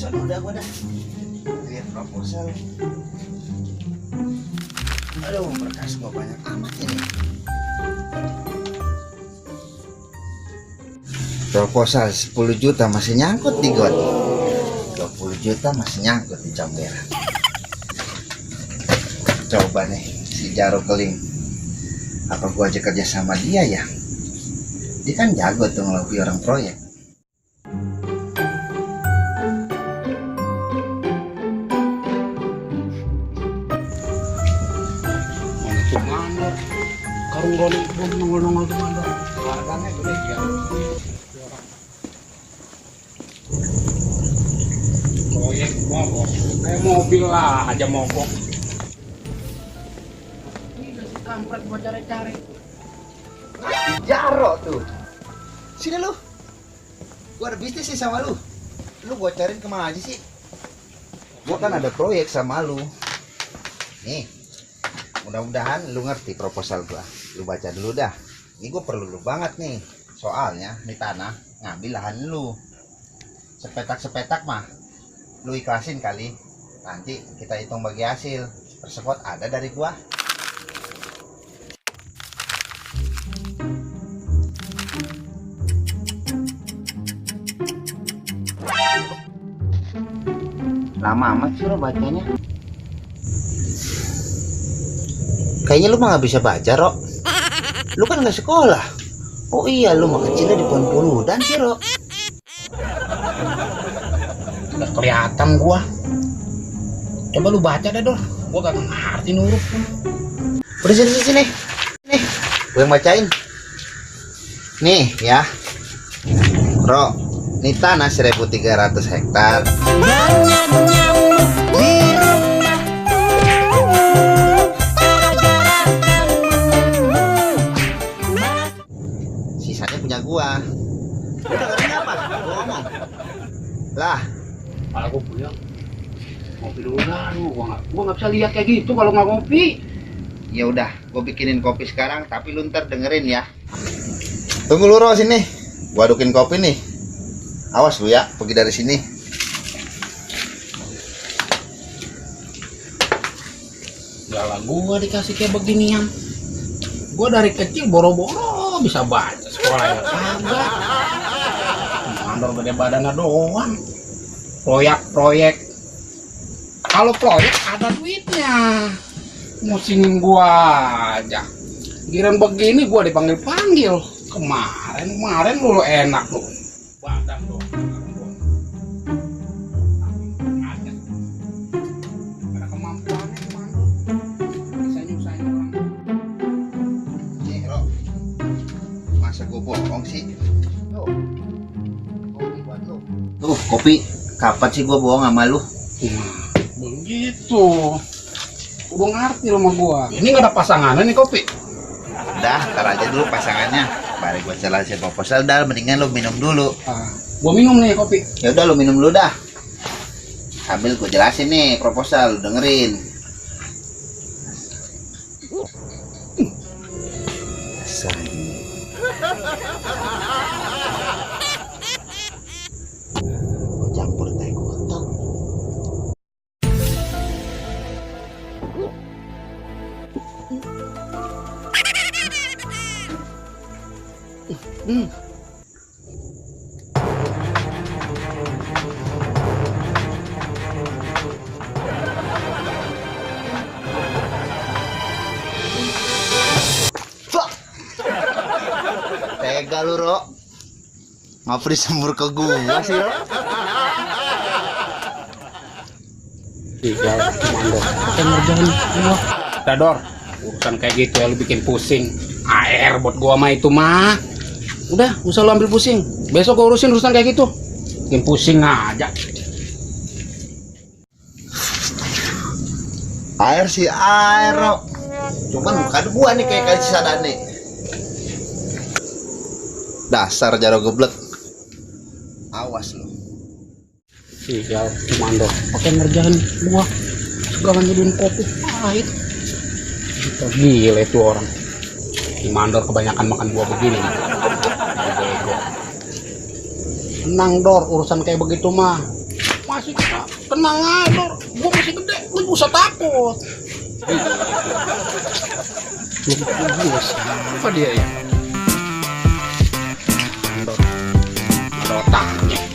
Bisa udah gua dah. Lihat proposal. Aduh, berkas gua banyak amat ini. Proposal 10 juta masih nyangkut di got. 20 juta masih nyangkut di comberan. Coba nih si Jaro Keling. Apa gua aja kerja sama dia ya? Dia kan jago tuh ngelobi orang proyek. Itu mandor. Karung roni pun nongol-nongol di mandor. Harganya gede ya. Proyek mogok. Kayak mobil lah aja mogok. Ini udah si kampret gua cari-cari. Jaro tuh. Sini lu. Gua ada bisnis sih sama lu. Lu gua cariin kemana aja sih? Gua kan ada proyek sama lu. Nih. Mudah-mudahan lu ngerti proposal gua. Lu baca dulu dah. Ini gua perlu lu banget nih. Soalnya nih tanah ngambil lahan lu. Sepetak-sepetak mah lu ikhlasin kali. Nanti kita hitung bagi hasil. Persepot ada dari gua. Lama amat sih lo bacanya. Kayaknya lu mah gak bisa baca, Rok. Lu kan gak sekolah. Oh iya, lu mah kecilnya di pohon puludan sih, Rok. Udah kelihatan gua. Coba lu baca dah, Dor. Gua gak ngerti nurut. Udah sini. Nih, gue yang bacain. Nih ya. Rok, ini tanah 1.300 hektar. Sisanya punya gua. Lu dengerin apa? Gua ngomong. Lah, Kalau gua punya ngopi dulu dah, gua nggak bisa lihat kayak gitu kalau nggak ngopi. ya udah, gua bikinin kopi sekarang, tapi lu ntar dengerin ya. Tunggu lu, Ro, sini. Gua adukin kopi nih. Awas lu ya, pergi dari sini. Galah gua dikasih kayak beginian. Gua dari kecil boro-boro bisa baca, sekolah yang kagak. Mandor gede badannya doang. Proyek. Kalau proyek ada duitnya. Musingin gua aja. Giran begini gua dipanggil-panggil. Kemarin lu enak lu. Badan doang. Ada kemampuannya mandor. Bisa nyusahin orang. Nih, Ro. Masa gua bohong sih? Tuh. Kopi buat lu. Tuh, kopi. Kapan sih gua bohong sama lu? Begitu. Udah ngerti lo sama gua. Ini nggak ada pasangannya nih kopi. Udah, ntar aja dulu pasangannya. Baru gua jelasin proposal, dah mendingan lu minum dulu. Gua minum nih kopi. Ya udah, lu minum dulu dah. Sambil gua jelasin nih proposal, lu dengerin. Gua campur teh kotok. Tega lu, Ro. Ngapa disembur ke gua sih, Ro? Tiga mandor. Kita ngerjain gua. Dador, urusan kayak gitu ya lu bikin pusing. Air buat gua mah itu mah. Udah, usah lu ambil pusing. Besok gua urusin urusan kayak gitu. Bikin pusing aja. Air sih air, Ro. Cuman bukan gua nih kayak kali Cisadane. Dasar Jaro geblek. Awas lu. Tiga mandor. Pakai ngerjain gua. Segala jadiin kopi pahit. Kita gila itu orang. Si mandor kebanyakan makan buah begini. Bego. Tenang, Dor, urusan kayak begitu mah masih kita tenang aja, Dor. Gua masih gede, lu gak usah takut. Belum siapa dia ya? Dor, ada otaknya.